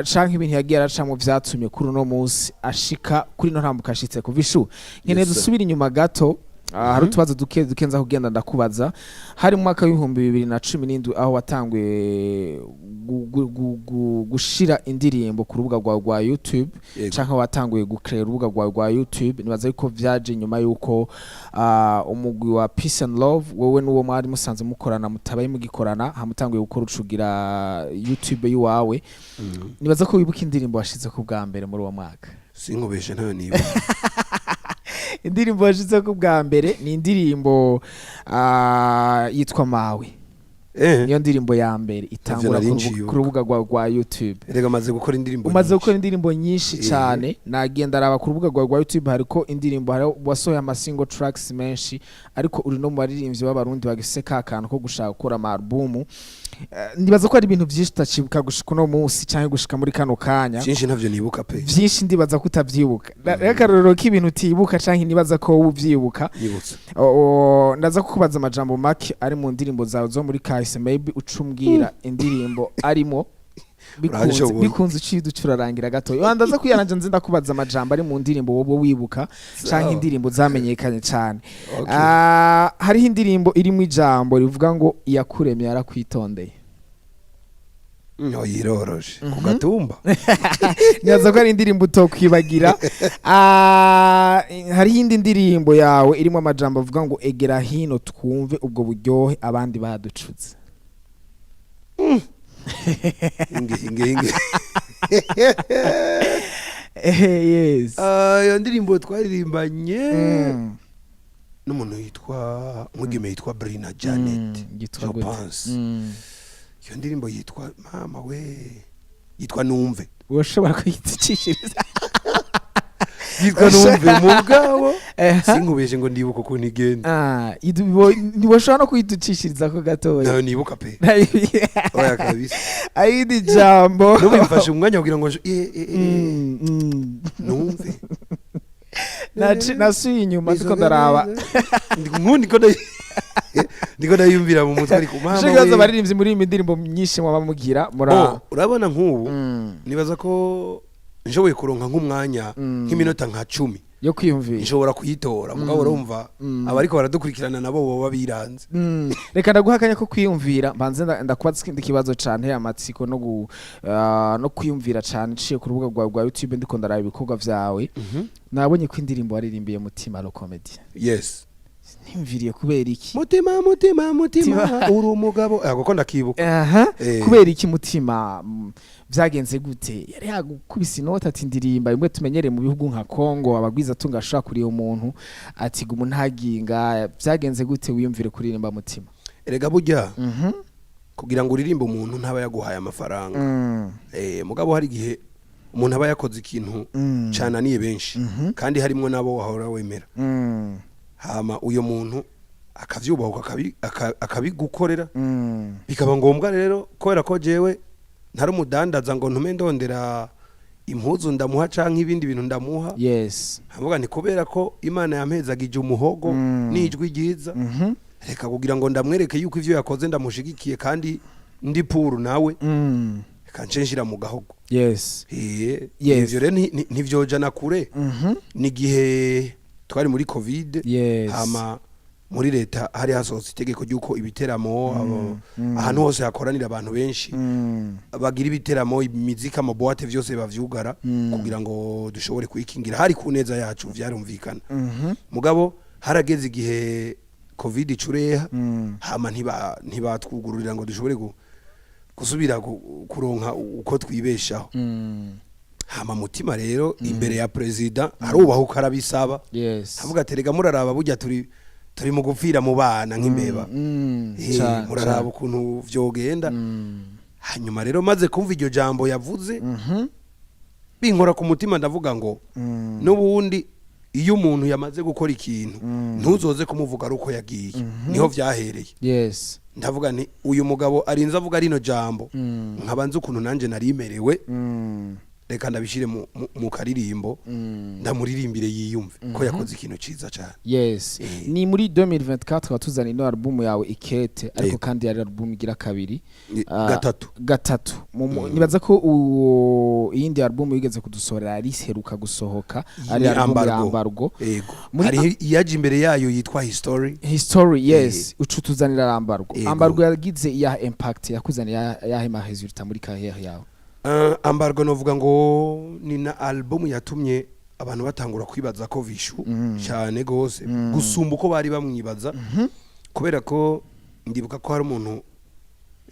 canke ibintu yagiye aracamwo vyatumye kuri uno munsi ashika kuri ino ntambuka ashitse. Ku Vishu, nkeneye Yes, sir. dusubire inyuma gato. Hari utubazo duke duke nza kugenda ndakubaza. Hari mu mwaka w'2017 aho watanguye gushira indirimbo ku rubuga rwawe rwa YouTube, canke watanguye gucrea urubuga rwawe rwa YouTube. Nibaza yuko vyaje nyuma yuko umugwi wa Peace and Love, wowe n'uwo mwari musanze mukorana, mutabaye mugikorana, hamutanguye gukora ucugira YouTube yiwawe. Nibaza ko wibuka indirimbo washize ku bwa mbere muri uwo mwaka. Sinkubeshe, ntayo niba. Indirimbo washize ku bwa mbere ni indirimbo yitwa Mawe. Niyo ndirimbo ya mbere itangura nari ncibuka. ku rubuga rwa YouTube. Erega maze gukora indirimbo Umaze nyinshi. gukora indirimbo nyinshi cyane. Nagenda araba ku rubuga rwawe rwa YouTube, hariko indirimbo, hari wasohoye ama single tracks menshi, ariko uri no mu baririmbyi b'Abarundi bagifise ka kantu ko gushaka gukora ama album. Nibaza ko hari ibintu byinshi utacibuka gushika uno munsi cyangwa gushika muri kano kanya. Byinshi ntavyo nibuka pe. Byinshi ndibaza ko utavyibuka. Rero akarorero k'ibintu utibuka canke nibaza ko wowe uvyibuka, Nyibutsa. Ndaza kukubaza amajambo make ari mu ndirimbo zawe zo muri kahise, maybe ucumbwira indirimbo arimo bikunze. Uranshoboye. Bikunze uciye uducurarangira gato. Yo, ndaza kwiyaranja nzi ndakubaza amajambo ari mu ndirimbo wowe wibuka canke Sawa. indirimbo zamenyekanye cane. Okay. Hariho indirimbo irimo ijambo rivuga ngo iyakuremye yarakwitondeye. No yiroroshe ku gatumba. Nibaza ko ari indirimbo utokwibagira. Hariho indi ndirimbo yawe irimo amajambo avuga ngo egera hino twumve ubwo buryohe abandi baducuze. Inge inge inge. Yes. Iyo ndirimbo twaririmbanye n'umuntu yitwa umwigeme yitwa Brina Janet. Yitwa Je gute? pense iyo ndirimbo yitwa, mama we, yitwa Numve. Urashobora kuyitishiriza? Yitwa Numve, mugabo Eha. sinkubeshe ngo ndibuka ukuntu igenda. Ntiwashobora no kuyiducishiriza ko gatoya? Nayo nibuka pe, oya kabisa. Ayindi jambo. N'ubu bimfashe umwanya kugira ngo numve. Nasubiye inyuma ndiko ndaraba. Nk'ubu ndiko ndayumvira mu mutwe, ariko mama Nshinga we. abaririmbyi muri iyi ndirimbo myinshi mwaba mugira mura Bo, urabona nk'ubu nibaza ko nshoboye kuronka nk'umwanya nk'iminota nka 10 yo kwiyumvira, nshobora kuyitora, mugabo urumva abariko baradukurikirana nabo boba biranze. Reka ndaguha akanya ko kwiyumvira, mbanze ndakubaza ikindi kibazo cane amatsiko no kwiyumvira cane. Nciye ku rubuga rwawe rwa YouTube, ndiko ndaraba ibikorwa vyawe, nabonye ko indirimbo waririmbiye Mutima lo Comedy. Yes. Niyumviriye kubera iki? Mutima, mutima, mutima, uri umugabo kuko ndakibuka. Aha. Kubera iki Mutima? Vyagenze gute? Yari yagukubise inota ati ndirimba bimwe tumenyereye mu bihugu nka Congo, abagwiza tunga ashobora kuriha umuntu ati guma ntaginga? Vyagenze gute wiyumvire kuririmba Mutima? Erega burya kugira ngo uririmbe umuntu ntaba yaguhaye amafaranga. Mugabo hari igihe umuntu aba yakoze ikintu cananiye benshi, kandi harimwo nabo wahora wemera, hama uyo muntu akavyubahuka akabigukorera, bikaba ngombwa rero kubera ko jewe Ntari umudandaza ngo ntume ndondera impuzu ndamuha canke ibindi bintu ndamuha. Nkavuga nti kubera ko Imana yampezagije umuhogo n'ijwi ryiza, reka kugira ngo ndamwereke yuko ivyo yakoze ndamushigikiye kandi ndi pour nawe, reka nce nshira mu gahogo. Ivyo rero ntivyojana kure. Ni igihe twari muri COVID, hama muri leta hari hasohotse itegeko ry'uko ibiteramo, ahantu hose hakoranira abantu benshi, bagira ibiteramo, imiziki, ama boîtes, vyose bavyugara kugira ngo dushobore kwikingira. Hari ku neza yacu, vyarumvikana. Mugabo harageze igihe COVID icureha, hama ntibatwugururira ngo dushobore gusubira kuronka uko twibeshaho. Hama mutima rero imbere ya perezida arubahuka arabisaba, avuga ati: "Rega muraraba, burya turi mu gupfira mu bana nk'imbeba." Muraraba ukuntu vyogenda. Hanyuma rero maze kumva iryo jambo yavuze, binkora ku mutima, ndavuga ngo n'ubundi iyo umuntu yamaze gukora ikintu, ntuzoze kumuvuga ari uko yagiye. Niho vyahereye. Ndavuga nti uyu mugabo arinze avuga rino jambo, nkaba nzi ukuntu nanjye narimerewe, reka ndabishire mu karirimbo, ndamuririmbire yiyumve ko yakoze ikintu ciza cyane. Ni muri 2024 watuzana ino album yawe Ikete, ariko kandi yari album igira kabiri. Gatatu. Gatatu. Nibaza ko iyindi album wigeze kudusohorera yari iheruka gusohoka ari Ni album ya Embargo. Embargo. Yego. Muri Hariho iyaje imbere yayo yitwa History. History, yes. Uca utuzanira Embargo. Yego. Embargo yagize iya impact, yakuzaniye yahe ma résultats muri carrière yawe? Embargo novuga ngo ni na album yatumye abantu batangura kwibaza ko Vichou cyane gose gusumba uko bari bamwibaza, kubera ko ndibuka ko hari umuntu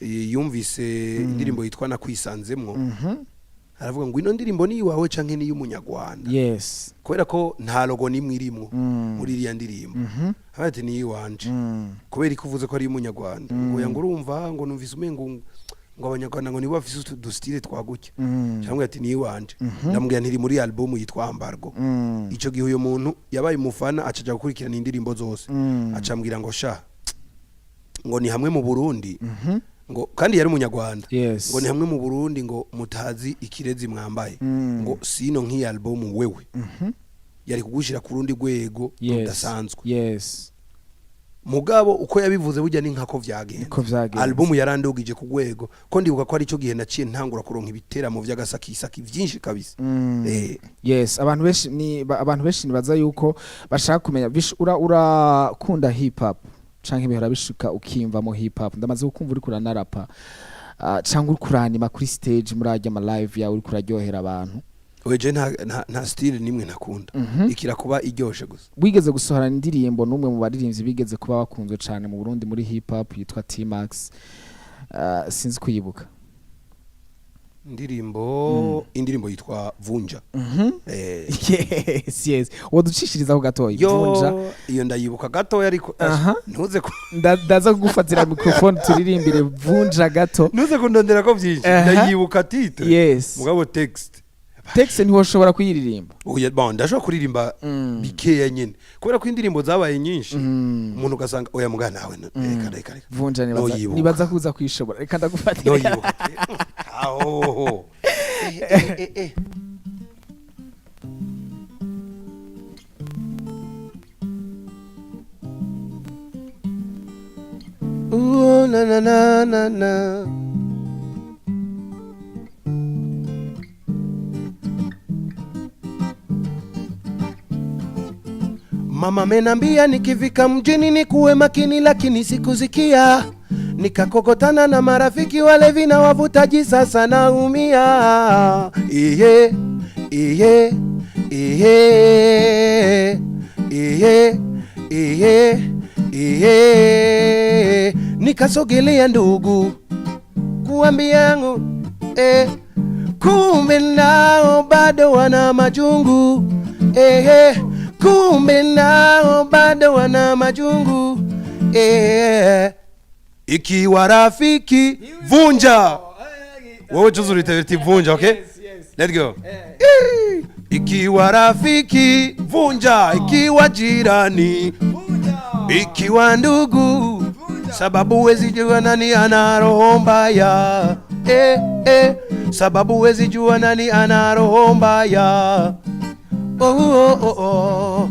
yumvise indirimbo yitwa Nakwisanzemwo, aravuga ngo ino ndirimbo ni iwawe canke ni iy'umunyarwanda? Kubera ko nta logo nimwe irimwo muri iriya ndirimbo. Avuga ati: "Ni iwanje." Kubera ko uvuze ko ari iy'umunyarwanda? Ngo ya, ngo urumva, ngo numvise umengo ngo abanyarwanda ngo nibo bafise utu du style twagutya. Cyangwa ati: "Ni iwanje." Ndamubwira ntiri muri album yitwa Embargo. Ico gihe uyo muntu yabaye umufana, acaja gukurikirana indirimbo zose, acambwira ngo sha, ngo ni hamwe mu Burundi, ngo kandi yari umunyarwanda, ngo ni hamwe mu Burundi ngo mutazi ikirezi mwambaye, ngo sino nk'iyi album wewe yari kugushira ku rundi rwego rudasanzwe. Mugabo uko yabivuze burya ni nkako vyagenze. Niko vyagenze. Album yarandugije ku rwego ko ndibuka ko ari cyo gihe naciye ntangura kuronka ibiteramo vy'agasakisaki vyinshi kabisa. Yes, abantu benshi nibaza yuko bashaka kumenya urakunda hip hop canke bihora bishuka ukiyumvamo hip hop? Ndamaze kukumva uriko uranarapa, canke uriko uranima kuri stage muri arya ma live yawe, uriko uraryohera abantu. Weje nta style nimwe ntakunda, ikira kuba iryoshe gusa. Wigeze gusohora indirimbo n'umwe mu baririmbyi bigeze kuba bakunzwe cane mu Burundi muri hip hop yitwa T-Max, sinzi kuyibuka. Indirimbo yitwa Vunja. Yes, woducishirizaho gatoya? Yo. Vunja. Iyo ndayibuka gatoya ariko ntuze ko Ndaza kugufatira microphone turirimbire Vunja gato. Ntuze kundondera ko byinshi. Ndayibuka titre, mugabo text Texte ntiwoshobora kuyiririmba? Oya, bon, ndashobora kuririmba bikeya nyene kubera ko indirimbo zabaye nyinshi, umuntu ugasanga oya muga nawe reka reka reka. Vunja nibaza Noyibuka. nibaza kuza kwishobora, reka ndagufatira. Noyibuka aho. Eh. Ooh, na na na na na. Mama amenambia nikifika mjini nikuwe makini, lakini sikusikia. Nikakokotana na marafiki walevi na wavutaji, sasa naumia. Iye iye iye iye iye iye, nikasogelea ndugu kuambia yangu kumbe nao bado wana majungu, kumbe nao bado wana majungu. Ikiwa rafiki vunja, wewe tuzo iti vunja. Okay, let's go. Ikiwa rafiki vunja, ikiwa jirani, ikiwa ndugu, sababu wezi jua nani ana roho mbaya. eh, eh. Sababu huwezi jua nani ana roho mbaya. Oh.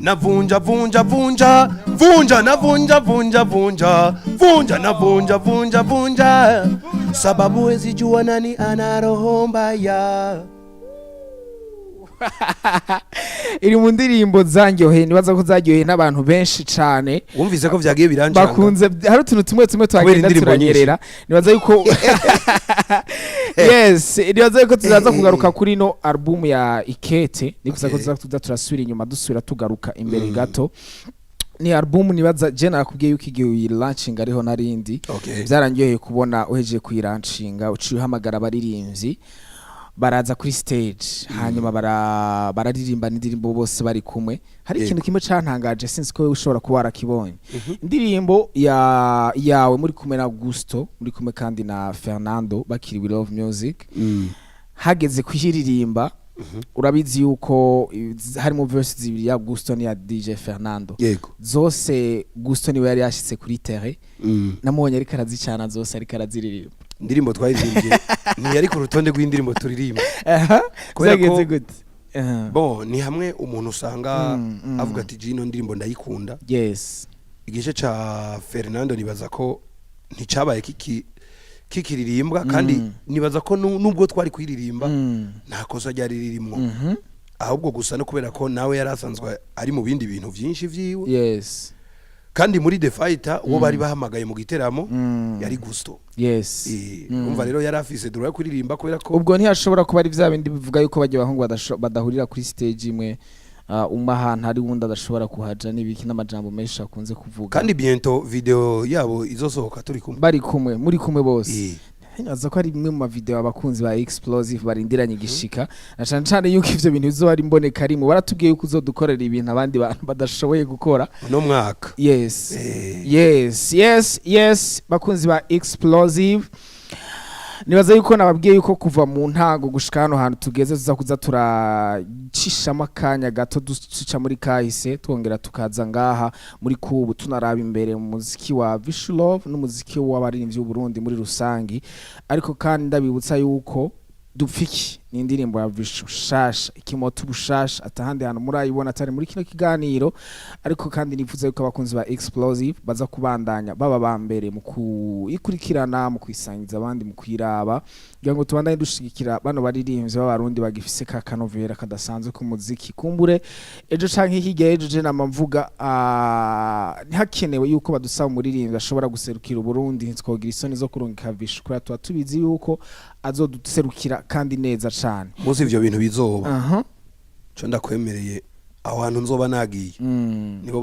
Navunja vunja vunja vunja, navunja vunja vunja vunja, navunja vunja vunja, sababu huwezi jua nani ana roho mbaya. Iri mu ndirimbo zanyoheye, nibaza ko zaryoheye n'abantu benshi cane. Wumvise ko vyagiye biranjanga. Bakunze, hari utuntu tumwe tumwe Kubera twagenda indirimbo nyinshi. turanyerera. Nibaza yuko, yes, nibaza yuko tuzaza kugaruka kuri no album ya Ikete. Nifuza ko tuza tuza turasubira inyuma, dusubira tugaruka imbere gato. Ni album nibaza je nakubwiye yuko igihe uyilaunching ariho narindi. Byarangiye kubona uhejeje kuyilaunchinga, uciye uhamagara abaririmbyi, baraza kuri stage, hanyuma bararirimba n'indirimbo bose bari kumwe. Hari ikintu kimwe cantangaje, sinzi ko ushobora kuba warakibonye. Indirimbo ya yawe muri kumwe na Gusto, muri kumwe kandi na Fernando, bakiri We Love Music, hageze kuyiririmba, urabizi yuko harimo verse zibiri, ya Gusto n'iya DJ Fernando. Zose Gusto niwe yari yashitse kuri terrain. Namubonye ariko arazicana zose, ariko araziririmba. Indirimbo twayiririmbye ntiyari ku rutonde rw'indirimbo turirimba. Kubera ko- Byagenze gute? Bon, ni hamwe umuntu usanga avuga ati: "Jino ndirimbo ndayikunda." Igice ca Fernando nibaza ko nticabaye kikiririmbwa, kandi nibaza ko nubwo twari kuyiririmba nta kosa ryari ririmwo, ahubwo gusa no kubera ko nawe yari asanzwe ari mu bindi bintu byinshi vyiwe. Kandi muri The Fighter uwo bari bahamagaye mu giteramo yari Gusto. Umva rero, yari afise droit yo kuririmba kubera ko Ubwo ntiyashobora kuba ari vya bindi bivuga yuko bajya abahungu badahurira kuri stage imwe, umwe ahantu hari wundi adashobora kuhaja n'ibiki n'amajambo menshi akunze kuvuga. Kandi bientôt video yabo izosohoka turi kumwe. Bari kumwe, muri kumwe bose. Nibaza ko ari imwe mu mavideo abakunzi ba Explosive barindiranye igishika, na cane cane yuko ivyo bintu bizoba ari imboneka rimwe. Baratubwiye yuko uzodukorera ibintu abandi bantu badashoboye gukora. Uno mwaka. Yes. Yes, bakunzi ba Explosive, nibaza yuko nababwiye yuko kuva mu ntango gushika hano hantu tugeze tuza kuza turacishamo akanya gato, duca muri kahise, twongera tukaza ngaha muri kubu, tunaraba imbere mu muziki wa Vichou Love n'umuziki w'abaririmbyi b'u Burundi muri rusangi. Ariko kandi ndabibutsa yuko Dupfiki ni indirimbo ya Vichou shasha, ikimoto ubushasha, atahandi hantu murayibona atari muri kino kiganiro. Ariko kandi nifuza yuko abakunzi ba Explosive baza kubandanya baba ba mbere mu kuyikurikirana, mu kuyisangiza abandi, mu kuyiraba, kugira ngo tubandanye dushigikira bano baririmbyi b'Abarundi bagifise ka kanovera kadasanzwe ku muziki. Kumbure ejo canke hirya y'ejo, je nama mvuga, ntihakenewe yuko badusaba umuririmbyi ashobora guserukira Uburundi, ntitwogira isoni zo kurungika Vichou, kubera tuba tubizi yuko azoduserukira kandi neza cane. Munsi ivyo bintu bizoba, co ndakwemereye, aho hantu nzoba nagiye, nibo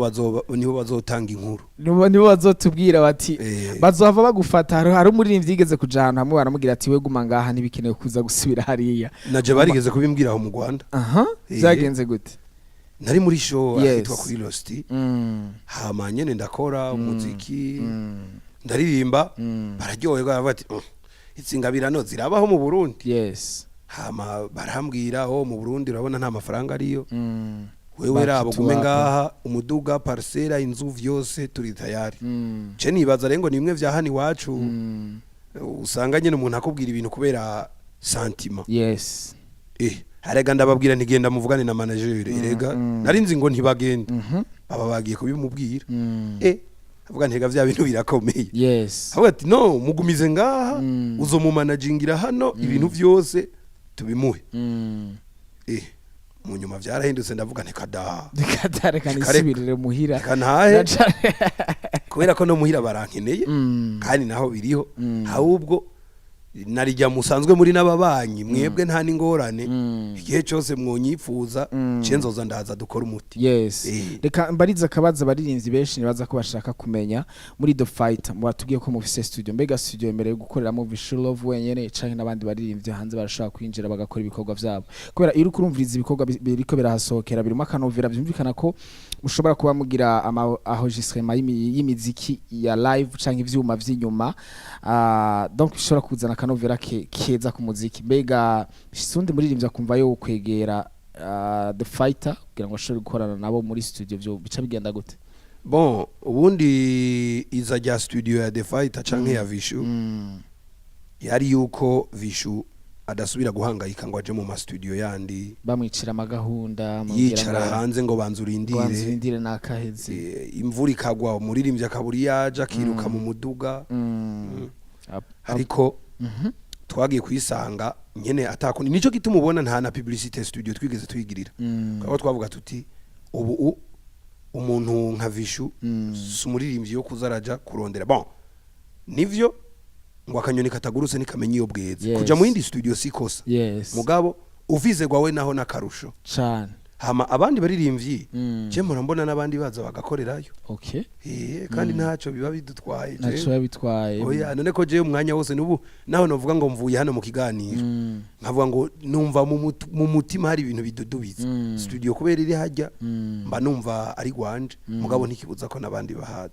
bazotanga inkuru. Nibo bazotubwira bati bazohava bagufata. Hari umuririmbyi yigeze kuja ahantu hamwe, baramubwira ati: "We guma ngaha, ntibikenewe kuza gusubira hariya." Naje barigeze kubimbwira aho mu Rwanda. Vyagenze gute? Nari muri show ahitwa kuri Losti. Hama nyene ndakora umuziki, ndaririmba, bararyoherwa, baravuga ati: "Izi ngabirano zirabaho mu Burundi." Hama barambwira: "Oh, mu Burundi urabona nta mafaranga ariyo. Wewe rabo gume Bakituwapa. ngaha, umuduga, parcelle, inzu, vyose turi tayari." Ce nibaza rero ngo ni bimwe vya hano iwacu, usanga nyene umuntu akubwira ibintu kubera sentiment. Harega ndababwira ntigenda muvugane na manager. Erega nari nzi ngo ntibagenda, baba bagiye kubimubwira. Avuga ntega vya bintu birakomeye. Avuga ati: "No, mugumize ngaha, uzomumanagingira hano, ibintu vyose tubimuhe." Mu nyuma vyarahindutse, ndavuga nti kada. Reka reka Reka nisubirire muhira. Reka ntahe, kubera ko no muhira barankeneye. Kandi naho biriho, ahubwo narijya musanzwe muri n'ababanyi mwebwe, nta n'ingorane. Igihe cyose mwonyifuza, ce nzoza ndaza dukora umuti. Reka mbarize akabazo abaririmbyi benshi nibaza ko bashaka kumenya. Muri The Fighter mubatubwiye ko mufise studio. Mbega studio yemerewe gukoreramo Vichou Love wenyene, canke n'abandi baririmbyi hanze barashobora kwinjira bagakora ibikorwa vyabo? Kubera iyo uriko urumviriza ibikorwa biriko birahasohokera, birimo akanovera, vyumvikana ko mushobora kuba mugira ama enregistrement y'imiziki ya live canke ivyuma vy'inyuma, donc bishobora kuzana akanovera keza ku muziki. Mbega sundi muririmbyi akumva yo kwegera The Fighter kugira ngo ashobore gukorana nabo muri studio, byo bica bigenda gute? Bon, ubundi iza rya studio ya The Fighter canke ya Vichou Yari yuko Vishu adasubira guhangayika ngo aje mu ma studio yandi, Bamwicira amagahunda, mubwira yicara ngo hanze ngo banza banza urindire. Urindire nakaheze. Imvura ikagwa, umuririmbyi akabura iyo aja, akiruka mu muduga. Ariko twagiye kuyisanga nyene atakundi. Nico gituma ubona nta na publicité studio twigeze tuyigirira, kuko twavuga tuti ubu umuntu nka Vishu si umuririmbyi yo kuza araja kurondera. Bon, nivyo ngo akanyoni katagurutse ntikamenya iyo bweze. Kuja mu yindi studio si kosa, mugabo uvize gwawe naho n'akarusho. Cane. Hama abandi baririmbyi, je mpora mbona n'abandi baza bagakorerayo. Kandi ntaco biba bidutwaye. Naco jewe. biba bitwaye. Oya, none ko jewe umwanya wose nubu naho novuga ngo mvuye hano mu kiganiro, nkavuga ngo numva mu mutima hari ibintu bidudubiza, studio kubera iri hajya, mba numva ari gwanje, mugabo ntikibuza ko n'abandi bahaza.